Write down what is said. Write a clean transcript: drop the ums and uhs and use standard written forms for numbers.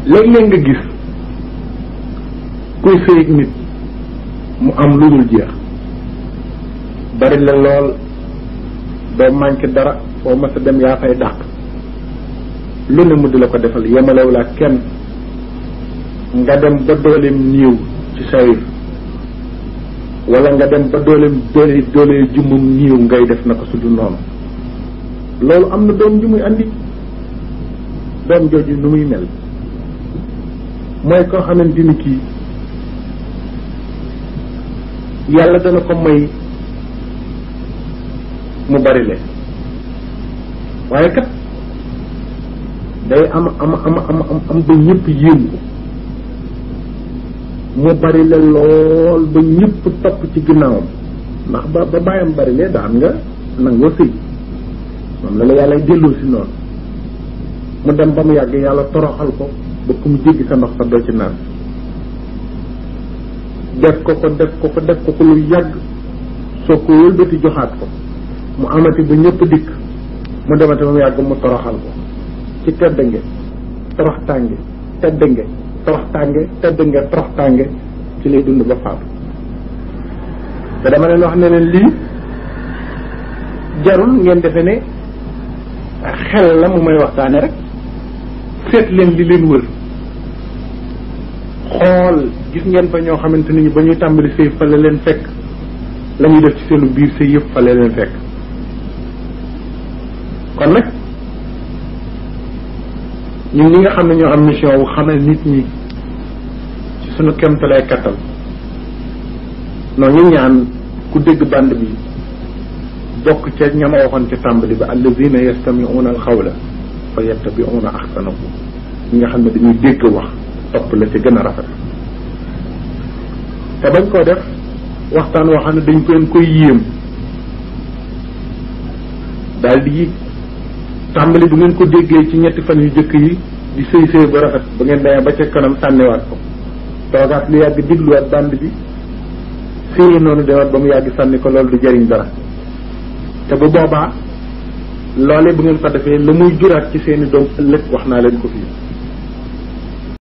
léeg-léeg nga gis kuy sëy nit mu am lu dul jeex bari la lool doo manqué dara foo mas a dem yaa fay dàq lu ne mu di la ko defal yemalew la kenn nga dem ba dooleem niiw ci sayir wala nga dem ba dooleem doole jumbum niiw ngay def na ko su du noonu loolu am na doom ju muy andi doom jooju nu muy mel mooy koo xamante ni kii yàlla dana ko may mu bari le waaye kat day am ba ñëpp yéem ko mu bari le lool ba ñëpp topp ci ginnaawam ndax ba bàyyam bari le daan nga nangoo sëy moom la yàlla delloo si noonu mu dem ba mu yàgg yàlla toroxal ko ba ku mu jéggi sa ndox sa doo ci naan def ko lu yàgg soo ko wëlbati joxaat ko mu amati ba ñëpp dikk mu demati ba mu yàgg mu toroxal ko ci teddange toroxtànge teddange toroxtànge teddange toroxtànge ci lay dund ba faatu te dama leen wax ne leen lii jarul ngeen defe ne xel la mu may waxtaane rek seet leen li leen wër xool gis ngeen fa ñoo xamante ni ba ñuy tàmbali sëy fa la leen fekk la ñuy def ci seenu biir sëy yëpp fa la leen fekk kon nag ñun ñi nga xam ne ñoo am mission wu xamal nit ñi ci suñu kemtalay kattal noonu ñu ñaan ku dégg band bi bokk ca ñama waxoon ca tàmbali ba allazina yastami'una alxawla fa yattabi'una ahsanahu ñi nga xam ne dañuy dégg wax topp la ci gën a rafet te bañ koo def waxtaan woo xam ne dañ koy yéem daal di tàmbali bu ngeen ko déggee ci ñetti fan yu jëkk yi di sëy ba rafet ba ngeen demee ba ca kanam sànniwaat ko toogaat lu yàgg digluwaat band bi sëy noonu demaat ba mu yàgg sànni ko loolu du jariñ dara te bu boobaa loolee bu ngeen ko defee la muy juraat ci seeni doom ëllëg wax naa leen ko fii